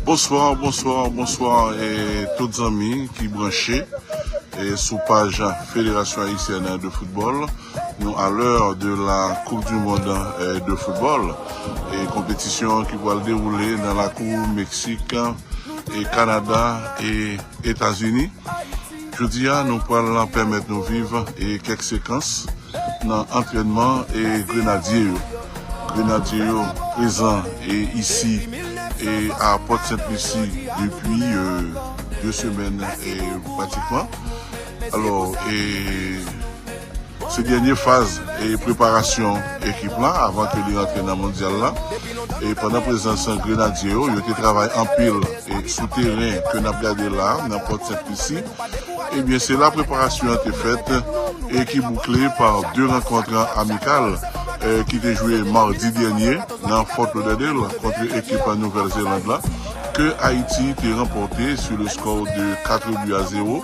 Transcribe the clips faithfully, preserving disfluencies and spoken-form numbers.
Bonsoir, bonsoir, bonsoir, e tout zanmi ki branche e sou paj Fédération Haïtienne de Football. Nou à l'heure de la Coupe du Monde e de football. E konpetisyon ki pral dewoule nan lakou Meksik, e Kanada e Etazini. Jodi a, nou pral pèmèt nou viv e kèk sekans nan antrènman e Grenadye yo. Grenadye yo prezan e isi e a Port Sainte Lucie depi e de semèn e pratikman. Alò, e se dènye faz e preparasyon ekip la avan ke li rantre nan mondyal la. E pandan prezans Grenadye yo, yo te travay anpil e sou teren ke n ap gade la nan Port Sainte Lucie. Ebyen, se la preparasyon an te fèt e ki boukle pa de rankont amikal e ki te jwe madi dènye nan Fort Lauderdale kont ekip Nouvèl Zeland la, ke Ayiti te ranpòte sou le skò de quatre buts à zéro.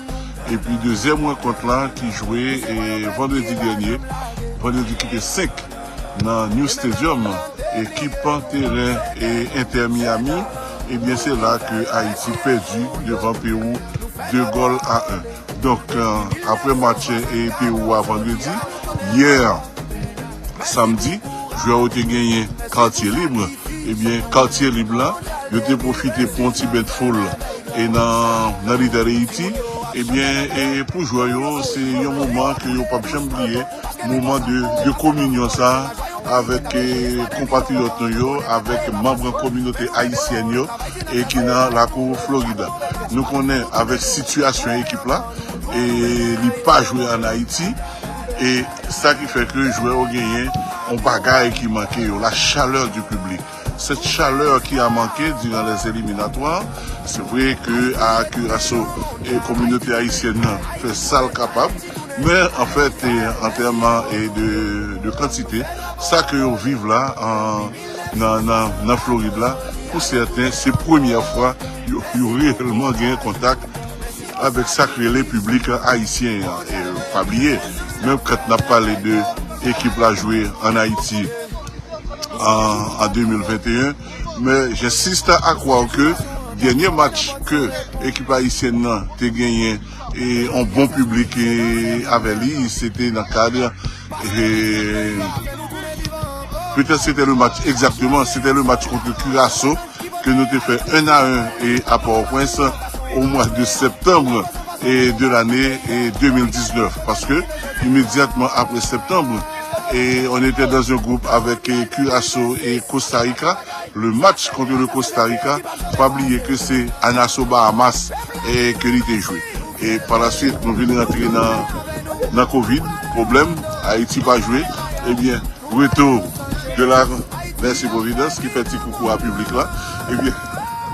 Epi dezyèm rankont la ki jwe e vandredi dènye, vandredi ki te senk nan New Stadium, ekip teren e Inter Miami, ebyen se la ke Ayiti pèdi devan Pewou de gòl a en. Donk, e, apre match e Pewou a vandredi, yè, samdi, jwè yo te genyen katye lib. Ebyen, katye lib la, yo te pwofite pou yon ti bèt foul e nan, nan Little Haiti. Ebyen, e pou jwè yo, se yon moman ke yo p ap janm bliye, moman de, de kominyon sa avèk e, konpatriyòt nou yo, avèk manm kominote ayisyèn yo e ki nan lakou Florid la. Nou konnen avèk sitiyasyon ekip la, e li pa jwe ann Ayiti, e sa ki fè ke jwè yo genyen yon bagay ki manke yo, la chaleur du public. Cette chaleur qui a manqué durant les éliminatoires, c'est vrai que à Curaçao, e kominote ayisyèn nan fè sa l kapab, men an fèt, e an tèm e de, de kantite, sa ke yo viv la an, nan, nan, nan Florid la, pou sèten, se premyè fwa yo, yo reyèlman gen kontak avèk sa k rele piblik ayisyen an. E pa bliye, menm kan n ap pale de ekip la jwe ann Ayiti an, an de mil venteyen, men j'insiste à croire ke dènye match ke ekip ayisyèn nan te genyen e yon bon piblik e avè li, se te nan kad e petèt se te le match, egzakteman, se te le match kont Curaçao ke nou te fè un à un e a Port-au-Prince au mois de septembre e de l'année e de mil diznèf, paske imedyatman apre septanm, e on était dans un groupe avec e Curaçao e Costa Rica. Le match contre le Costa Rica, pa bliye ke se a Nassau Bahamas e ke li te jwe. E pa la swit, nou vin rantre nan, nan kovid, pwoblèm, Ayiti pa jwe. Ebyen, retou de la, mèsi Providence ki fè ti koukou a piblik la. Ebyen,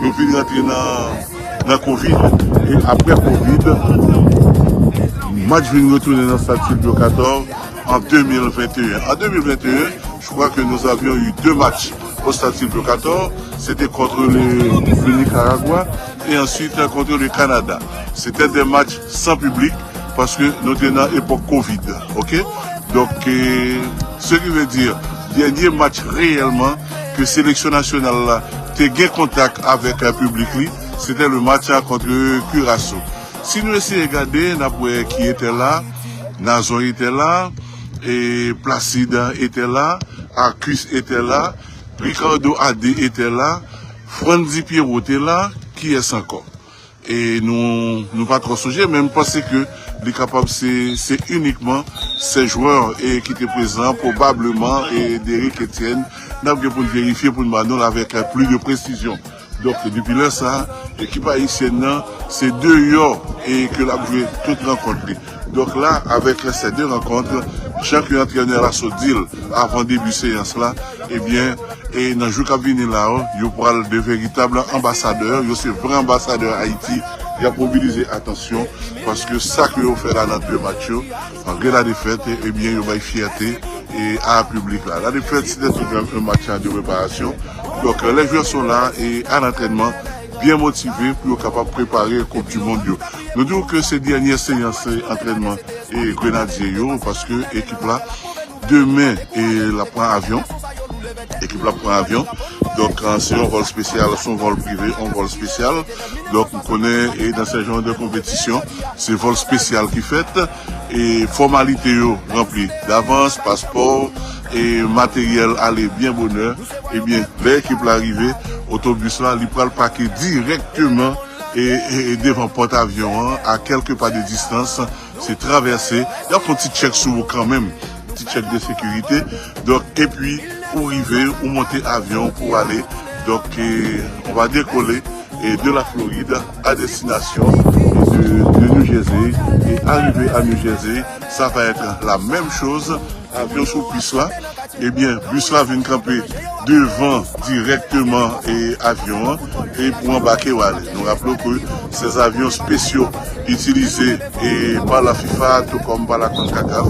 nou vin rantre nan, nan kovid. E apre kovid, match vin retounen nan stad Sylvio Cator an de mil venteyen. An de mil venteyen, je crois que nous avions eu deux matchs au stade Sylvio Cator. C'était contre le, le Nicaragua et ensuite contre le Canada. C'était des matchs sans public parce que nous étions dans l'époque covid. OK? Donc, euh, ce qui veut dire, dènye match reyèlman ke seleksyon nasyonal la te gen kontak avèk piblik li, se te le match kont Curaçao. Si nou eseye gade, n ap wè ki te la, Nazon te la, e Placide te la, Arcus te la, Ricardo Adé te la, Frandy Pierrot te la, kiyès ankò? E nou, nou pa twò sonje, men m panse ke li kapab se, se inikman se jwè e ki te prezan, pwobableman, e Derrick Etienne, n ap gen pou n verifye, pou n ba nou l avèk plis de presizyon. Donk, depi lè sa, ekip ayisyèn nan, se deyò e ke l ap jwe tout rankont li. Donk la, avèk se de rankont, jan ke antrenè la sot di l avan debi seyans la, ebyen, e nan jou k ap vini la yo, yo pral de veritab anbasadè, yo se vrè anbasadè Ayiti, y ap mobilize atansyon, paske sa ke yo fè la nan de match yo, malgre la defèt, ebyen, yo bay fyète e a piblik la. La defèt, se te tout un, un match de préparation. Donk, les joueurs sont là et à l'entraînement, byen motive pou yo kapab prepare Koup di Mond yo. Nou di w ke se dènye seyans antrènman e Grenadye yo, paske ekip la, demen, e l ap pran avyon. Ekip la ap pran avyon. Donk, se yon vòl espesyal, se yon vòl prive, yon vòl espesyal. Donk, nou konnen, e nan se jan de konpetisyon, se vòl espesyal ki fèt, e fòmalite yo ranpli davans, paspò, e materyèl ale byen bonè. Ebyen, lè ekip la rive, otobis la, li pral pake dirèkteman e, e, e devan pòt avyon an, a kèlke pa de distans, se travèse. Y ap fè yon ti tchèk sou ou kanmenm, ti tchèk de sekirite. Donk, epi, ou rive, ou monte avyon pou ale. Donk, e, on va décoller, e, de la Floride à destination de, de New Jersey. Et arrivé à New Jersey, ça va être la même chose. Avyon sou pis la, ebyen, bis la vin kanpe devan dirèkteman e avyon an, e pou anbake w ale. Nou raple w ke se avyon spesyo itilize e pa la fifa, tou kòm pa la konkakaf,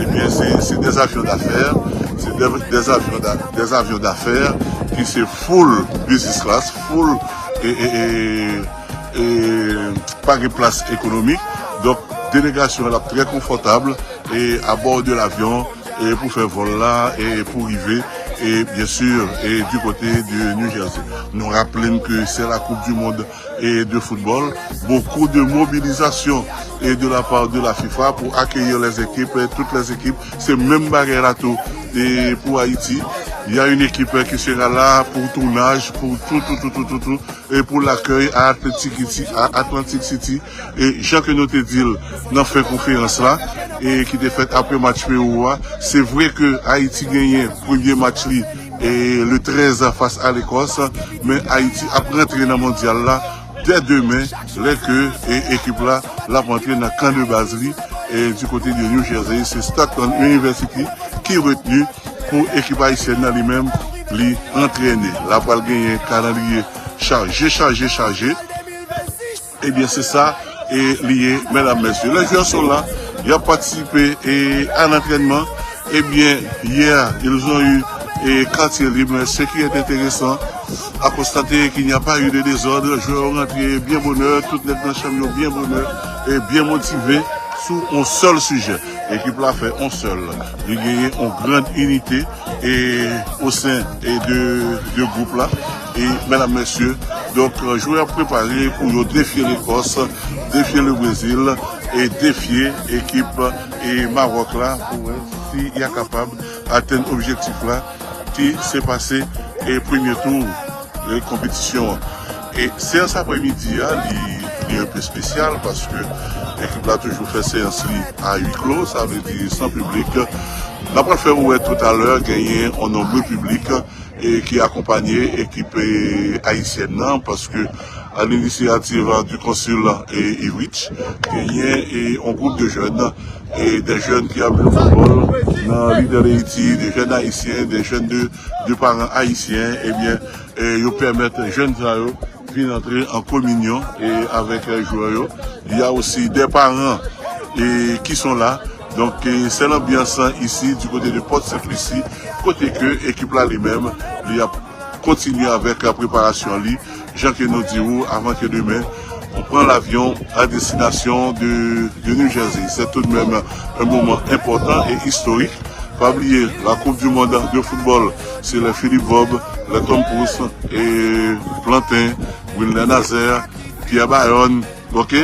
ebyen, se, se des avions d'affaires, se des, des avions d'a-, des avions d'affaires ki se full business class, full e, e, e, e pa gen plas ekonomik. Donk, delegasyon an ap trè konfòtab e abò de lavyon e pou fè vòl la e pou rive e byen si e du côté de New Jersey. Nou raple n ke se la Coupe du Monde e de football, beaucoup de mobilisation et de la part de la fifa pour accueillir les équipes, toutes les équipes, se menm bagay la tou e pou Ayiti. Il y a une équipe qui sera là pour tournage, pour tout, tout, tout, tout, tout, tout, e pou lakèy a Atlantic City, a Atlantic City, e jan ke nou te di l nan fen konferans la, e ki te fèt apre match Pewou a, se vre ke Ayiti genyen premye match li e le trèz fas a Lekòs, men Ayiti ap rantre nan mondyal la dè demen, lè ke e, ekip la l ap rantre nan kan de baz li e du côté de New Jersey, se Stockton University ki retni pou ekip ayisyèn nan li menm li antrene. La pral genyen kalandriye chaje, chaje, chaje. Ebyen, se sa e li ye, medam, mesye. Les joueurs sont là, y ap patisipe e a l'entraînement. Ebyen, hier, ils ont eu e quartier libre, ce qui est intéressant, à constater qu'il n'y a pas eu de désordre. Joueurs ont rentré bien bonheur, tout nèg nan chanm yo bien bonheur e bien motivé sou yon sèl sijè. Ekip la fè yon sèl. Li genyen yon grand inite e o sen e de, de gwoup la. E medam, mesye, donk, jwè ap prepare pou yo defye Lekòs, defye le Brezil e defye ekip e Mawòk la pou wè si y a kapab atenn objektif la ki se pase e premye tou e konpetisyon an. E seyans apremidi a, li, li enpe espesyal paske ekip la toujou fè seyans li a huis clos, sa vle di san piblik. N ap pral fè ou wè toutalè, genyen yon nonbre piblik e ki akonpanye ekip e ayisyèn nan, paske a l'initiative du consul e Iwich, genyen e yon gwoup de jeunes, e des jeunes qui aiment le football nan Little Haiti, des jeunes haïtiens, des jeunes de, de parents haïtiens, ebyen, e yo pèmèt jèn sa yo vin antre an kominyon e avèk e jwè yo. Il y a aussi des parents e qui sont là. Donk, e se lanbyans isi du côté de Port Sainte Lucie, kote ke ekip la li menm, li ap kontinye avèk preparasyon li, jan ke nou di ou, avan ke demen, on pran lavyon a destinasyon de, de New Jersey. Se tout de menm un moment important et historique. Pa bliye, la Coupe du Monde de football, se lè Philippe Vob, lè Tom Pouce, e Plantin, Wilner Nazaire, Pierre Bayonne, ok?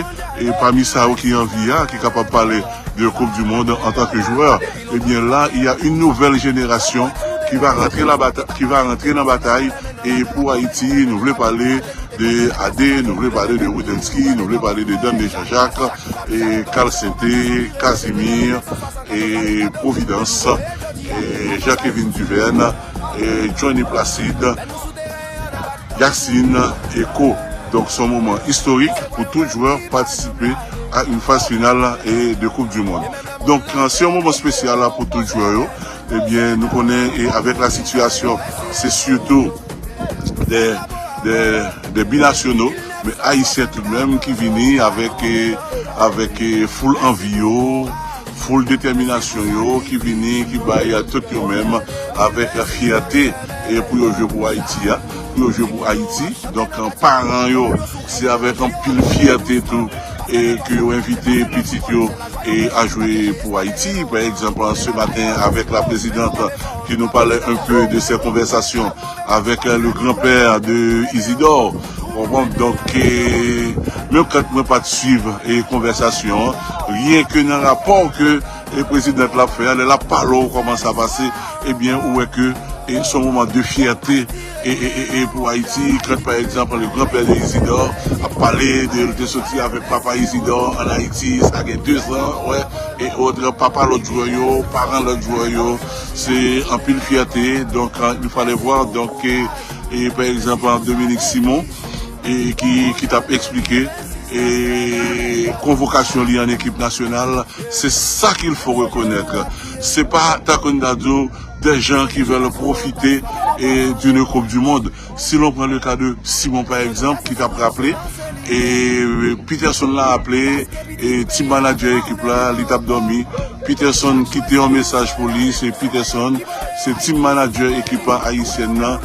E pami sa yo ki an vi a, ki kapab pale de Coupe du Monde en tant que joueur, ebyen la, il y a une nouvelle génération qui va rentrer la bata-, qui va rentrer nan batay e pou Ayiti, nou vle pale de Adé, nou vle pale de Rudensky, nou vle pale de Danley Jean-Jacques, e Carl Sainté, Casimir, e Providence, e Jacques-Kevin Duverne, e Johnny Placide, Yacine Echo. Donk, se yon moman istorik pou tout jwè patisipe a yon faz final e de Coupe du Monde. Donk, se yon moman espesyal la pou tout jwè yo. Ebyen, nou konnen, e avèk la sitiyasyon, se sitou de, de, de binasyonal, men ayisyen tout de menm ki vini avèk, e, avèk, e, foul anvi yo, foul detèminasyon yo, ki vini, ki bay tout yo menm avèk fyète, e, pou yo jwe pou Ayiti a, pou yo jwe pou Ayiti. Donk, paran yo, se avèk anpil fyète tou, e ke yo envite pitit yo, e a jwe pou Ayiti. Pa egzanp, se maten, avèk la présidente Nous parlait un peu de ces conversations avec euh, le grand-père de Isidore. Ou konprann? Donk, e, menm kan mwen pa t swiv e konvèsasyon an, ryen ke nan rapò ke e prezidan t ap fè a, lè l ap pale w kòman sa pase, ebyen, ou wè ke e se yon moman de fyète e, e, e, e pou Ayiti, kan pa egzanp le grand-père de Isidore ap pale de l te soti avèk papa Isidore an Ayiti, sa gen dezan, wè, e ot papa lòt jwè yo, paran lòt jwè yo, se anpil fyète. Donk, il fallait voir, donk, e, e pa egzanp Dominique Simon, e ki, ki t ap eksplike e konvokasyon li an ekip nasyonal, c'est ça qu'il faut reconnaître. C'est pas, ta konn ta di w, des gens qui veulent profiter et d'une Coupe du Monde. Si l'on prend le cas de Simon, par exemple, ki t ap raple, e Peterson la aple, e team manager ekip la, li t ap dòmi. Peterson kite yon mesaj pou li, se Peterson, se team manager ekip ayisyèn nan.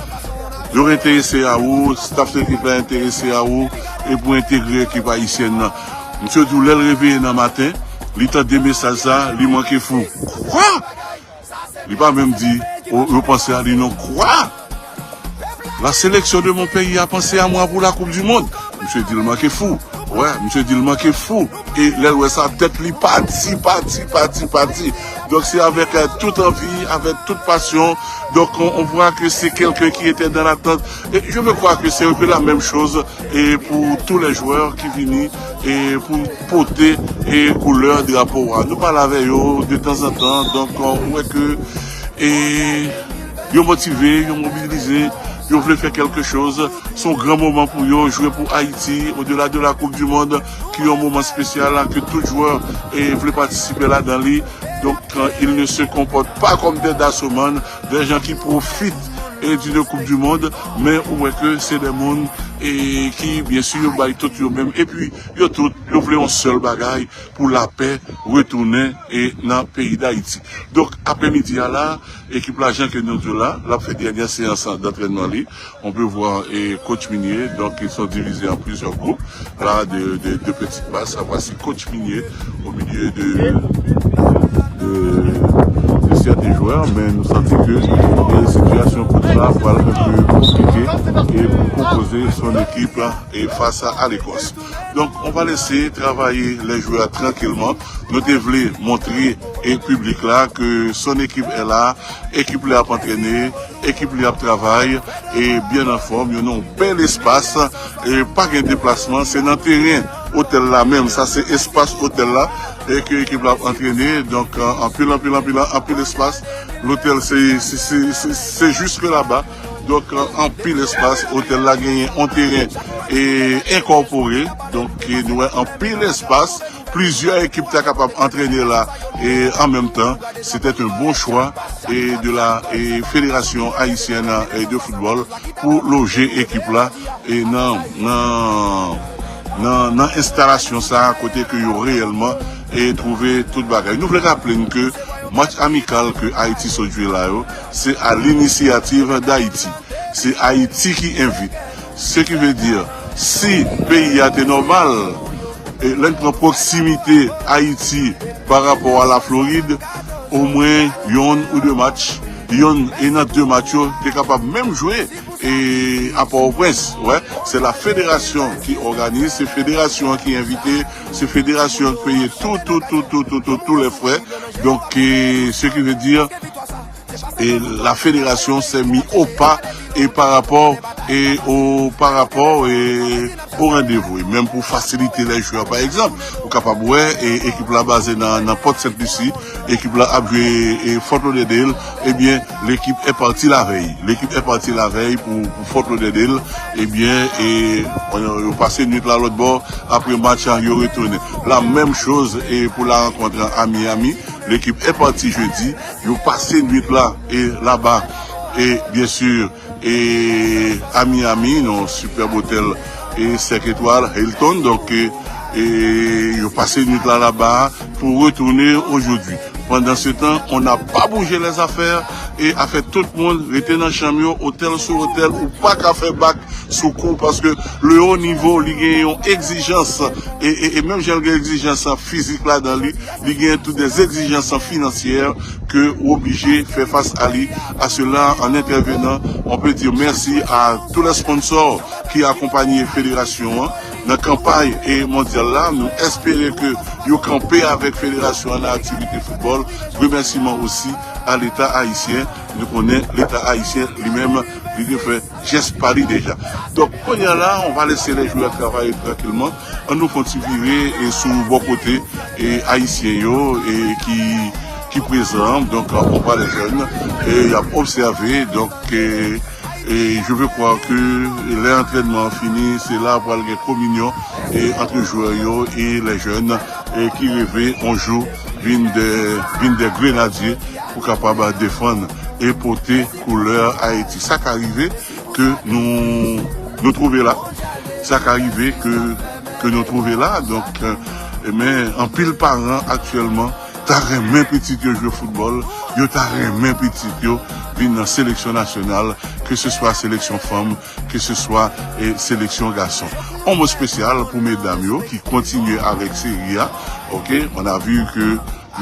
Yo enterese a ou, staff ekip la enterese a ou, e pou entegre ekip ayisyèn nan. Misye di w lè l reveye nan maten, li tande mesaj sa, li manke fou. Kwa? Li pa menm di, o, yo panse a li non. Kwa? La sélection de mon pays a pensé à moi pour la Coupe du Monde. Misye di l manke fou. Wè, misye di l manke fou. E lè l wè sa, tèt li pati, pati, pati, pati. Donk se avèk euh, tout anvi, avèk tout pasyon. Donc on, on voit que c'est quelqu'un qui était dans l'attente. Et je veux croire que c'est un peu la même chose et pour tous les joueurs qui viennent et pour porter et couleur drapeau. Nou pale avè yo de tanzantan, donk ou wè ke e yo motive, yo mobilize, yo vle fè kèlke choz. Se yon gran moman pou yo jwe pou Ayiti, odela de la Coupe du Monde, ki yon moman espesyal ke tout jwè e vle patisipe ladan li. Donc, euh, ils ne se comportent pas comme des dasoman, des gens qui profitent et d'une Coupe du Monde, men ou wè ke se de moun e ki, byen si, yo bay tout yo menm, epi yo tout, yo vle yon sèl bagay, pou lapè retounen e nan peyi Dayiti. Donk, aprèmidi a la, ekip la, jan ke nou di w la, l ap fè dènyè seyans dantrènman li. On peut voir et coach Minier, donc ils sont divisés en plusieurs groupes. Là, de, de, de petites masses, voici coach Minier au milieu de, de, de certains joueurs, mais nous sentons que la situation pour là, voilà un peu compliquée et pour composer son équipe et face à, à l'Écosse. Donc, on va laisser travailler les joueurs tranquillement. Nou te vle montre e piblik la ke son équipe est là, ekip li ap antrene, ekip li ap travay e byen anfòm, yo nan yon bèl espas, e pa gen deplasman, se nan teren otèl la menm, sa se espas otèl la, e ke ekip la ap antrene, donk euh, anpil, anpil, anpil, anpil espas, lotèl se, se, se, se, se jiske laba, donk euh, anpil espas, otèl la genyen yon teren e enkòpore, donk e nou wè anpil espas, plizyè ekip ta kapab antrene la e an menm tan, se te yon bon chwa e de la e Fédération Haïtienne e de Football pou loje ekip la e nan, nan, nan, nan enstalasyon sa a kote ke yo reyèlman e twouve tout bagay. Nou vle raple n ke match amikal ke Ayiti sot jwe la yo, se a linisyativ Dayiti. Se Ayiti ki envit. Ce qui veut dire, si peyi a te nòmal, e lè n pran pwoksimite Ayiti pa rapò a la Florid, omwen yonn ou de match, yonn e nan de match yo te kapab menm jwe e a Pòtoprens. Wè, se la fédération ki òganize, se federasyon an ki envite, se federasyon an ki peye tout, tout, tout, tout, tout, tout, tout les frais. Donc, e, ce qui veut dire, e la fédération s'est mis au pas e pa rapò e o pa rapò e o randevou. E menm pou fasilite les joueurs, pa egzanp, ou kapab wè e ekip la baze nan, nan Port Sainte Lucie, ekip la ap jwe e Fort Lauderdale, ebyen, l'équipe est partie la veille. L'équipe est partie la veille pour, pour Fort Lauderdale, ebyen, e yo pase nwit la lòt bò, apre match la, yo retounen. La menm choz e pou la rankont a Miami, l'équipe est partie jeudi, yo pase nwit la e laba, e byen si, e a Miami, nan yon sipèb otèl e senk etwal, Hilton, donk e, e yo pase nwit la laba pou retounen aujourd'hui. Pendant ce temps, on n'a pas bougé les affaires e a fè tout moun rete nan chanm yo, otèl sou otèl, ou pa ka fè bak sou kou, paske le haut niveau, li gen yon egzijans, e, e, e menm jan l gen egzijans fizik ladan li, li gen tout des exigences financières que ou oblije fè fas a li. À cela, en intervenant, on peut dire merci à tous les sponsors ki akonpaye federasyon an nan kanpay e mondyal la. Nou espere ke yo kanpe avèk federasyon an nan aktivite foutbòl. Remèsiman osi a Leta ayisyen. Nou konnen Leta ayisyen li menm, li te fè jès pa li deja. Donk, kounye a la, on va laisser les joueurs travailler tranquillement. An nou fè yon ti vire e sou bò kote e ayisyen yo e ki, ki prezan. Donk, on voit les jeunes e y ap obsève. Donk, e, e je veux croire que lè antrènman an fini, se la pral gen kominyon e entre joueurs yo e les jeunes e ki reve yon jou vin de, vin de grenadye pou kapab defann e pote koulè Ayiti. Sa ka rive ke nou, nou twouve la. Sa ka rive ke, ke nou twouve la. Donk, e, men, anpil paran aktyèlman ta renmen pitit yo jwe foutbòl, yo ta renmen pitit yo vin nan seleksyon nasyonal, ke se swa seleksyon fanm, ke se swa e seleksyon gason. On mo espesyal pou medam yo ki kontinye avèk seri a. Ok, on a vu ke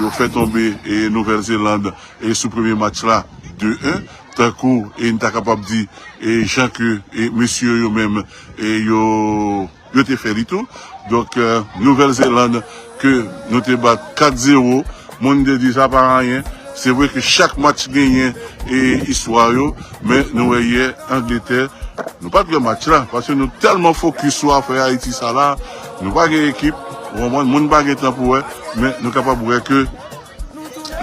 yo fè tonbe e Nouvèl Zeland e sou premye match la de en, tankou e n ta kapab di e jan ke e mesye yo menm e yo, yo te fè li tou. Donk, e, Nouvèl Zeland ke nou te bat kat zewo, moun te di sa pa anyen. Se vre ke chak match genyen e istwa yo, men nou wè yè Angletè, nou pa t wè match la, paske nou tèlman fokis sou afè Ayiti sa la, nou pa gen ekip, ou konprann, moun pa gen tan pou wè, men nou kapab wè ke,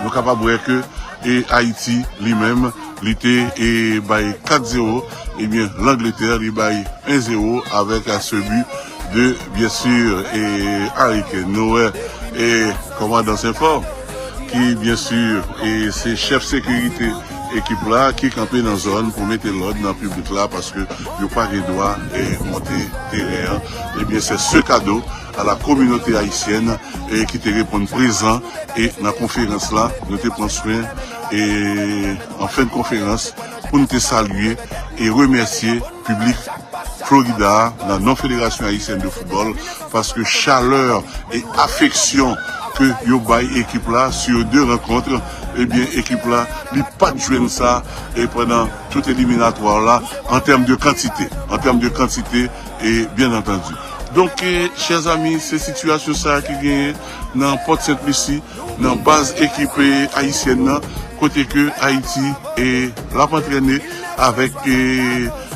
nou kapab wè ke e Ayiti li menm, li te e bay kat zewo, ebyen Langletè li bay en zewo avèk a se bi de, byen si, e Harry Kane. Nou wè e kòmandan Senfò ki byen si e se chèf sekirite ekip la ki kanpe nan zòn pou mete lòd nan piblik la, paske yo pa gen dwa e monte teren an. Ebyen, se se kado à la communauté haïtienne e ki te reponn prezan e nan konferans la, nou te pran swen e an fen de konferans pou nou te salye e remèsye piblik Florida a nan non Fédération Haïtienne de Football, paske chalè e afeksyon ke yo bay ekip la sur deux rencontres, ebyen, ekip la, li pa t jwenn sa e pandan tout eliminatwa la, an tèm de kantite, an tèm de kantite, e byen antandi. Donk, e, chè zami, se sitiyasyon sa a ki genyen nan Pòt Sent Lisi, nan baz ekip e ayisyèn nan, kote ke Ayiti e l ap antrene avèk e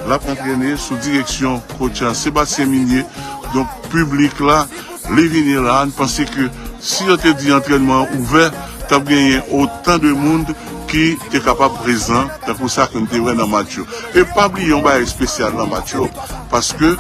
l ap antrene sou direksyon coach Sébastien Migné. Donk, piblik la, li vini la, n panse ke si yo te di antrènman ouvè, t ap genyen otan de moun ki te kapab prezan, tankou sa ke n te wè nan match yo. E pa bliye yon bagay espesyal nan match yo, paske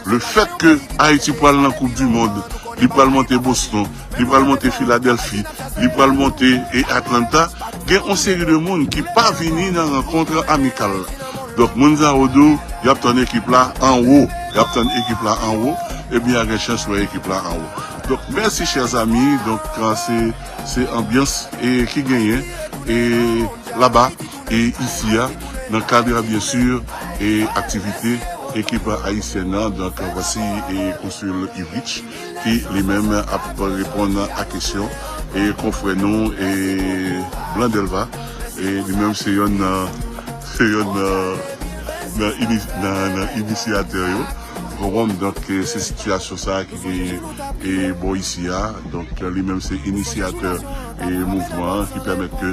le fèt ke Ayiti pral nan Koup di Mond, li pral monte Boston, li pral monte Filadèlfi, li pral monte e Atlanta, gen yon seri de moun ki pa vini nan rankont amikal la. Donk, moun sa yo di w, y ap tann ekip la anwo, y ap tann ekip la anwo, ebyen, y a gen chans wè ekip la anwo. Donk, mèsi, chè zami. Donk, se, se anbyans e ki genyen e laba e isi a, nan kad, byen si, e aktivite ekip ayisyèn nan. Donk, vwasi e konsil Ivrich ki li menm ap reponn a kesyon e konfrè nou e Blandelva. E li menm se yonn nan, se yonn nan, nan ini-, nan, nan inisyatè yo. Ou konprann? Donk, e se sitiyasyon sa a ki genyen e bò isi a. Donk, li menm se inisyatè e mouvman an ki pèmèt ke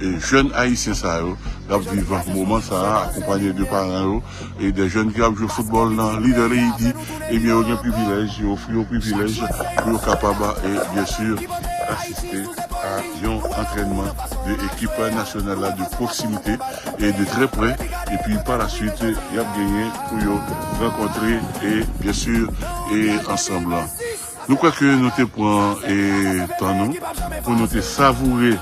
e jèn ayisyen sa yo, y ap viv moman sa a, akonpanye de paran yo, e de jèn ki ap jwe foutbòl nan Little Haiti, ebyen, yo gen privilèj, yo ofri yo privilèj pou yo kapab, e, byen si, asiste a yon antrènman de ekip nasyonal la de pwoksimite e de trè prè, epi pa la swit, y ap genyen pou yo rankontre, e, byen si, e, ansanm lan. Nou kwè ke nou te pran, e, tan nou pou nou te savoure,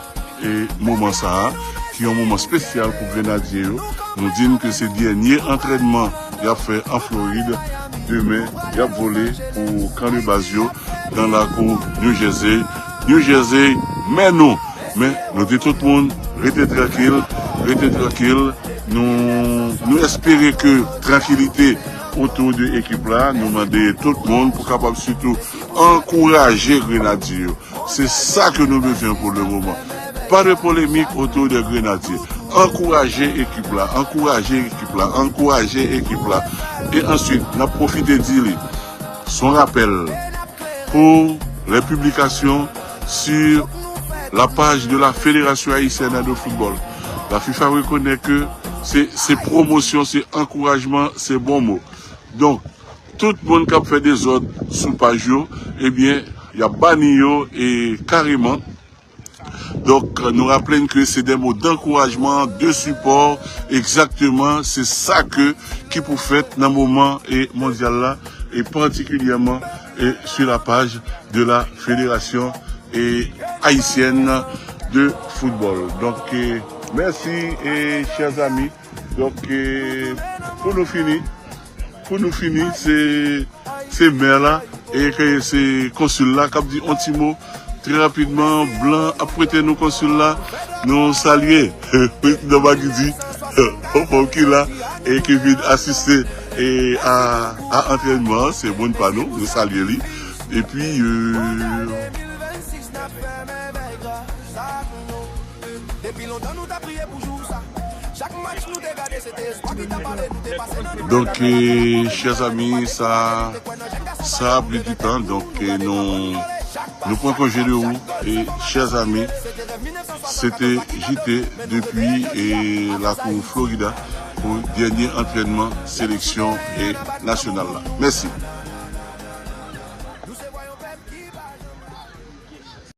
e, moman sa a, ki yon moman espesyal pou Grenadye yo. Nou di n ke se dènye antrènman y ap fè an Florid. Demen, y ap vole pou kan de baz yo nan lakou New Jersey. New Jersey, men nou. Men, nou di tout moun, rete trankil, Rete trankil, nou, nou espere ke trankilite otou de ekip la, nou mande tout moun pou kapab sitou ankouraje Grenadye yo. Se sa ke nou bezwen pou le moman. Pas de polémique autour des Grenadiers. Ankouraje ekip la, ankouraje ekip la, ankouraje ekip la. E answit, n ap pwofite di li, son rapèl pour les publications sur la page de la Fédération Haïtienne de Football. La FIFA reconnaît que c'est, c'est promotion, c'est encouragement, c'est bon mot. Donc, tout moun k ap fè dezòd sou paj yo, ebyen, y ap bani yo e kareman. Donk, nou raple n ke se des mots d'encouragement, de support, egzakteman, se sa ke, ki pou fèt nan moman e mondyal la, e patikilyèman e sur la page de la Fédération e Haïtienne de Football. Donk, e, mèsi, e, chers amis. Donk, e, pou nou fini, pou nou fini, se, se mè la, e ke se konsil la k ap di yon ti mo. Trè rapidman, Blan ap prete nou konsil la. Nou salye prezidan Magidi, Fanm ki la, e ki vin asiste e a, a antrènman. Se moun pa nou, nou salye li. Epi, e, Donk, e, chers amis, sa, sa ap li di tan. Donk, e, nou, nou pran konje de ou. E, chers amis, se te J T depi, e, lakou Florida pou dènye antrènman seleksyon, e, nasyonal la. Mèsi.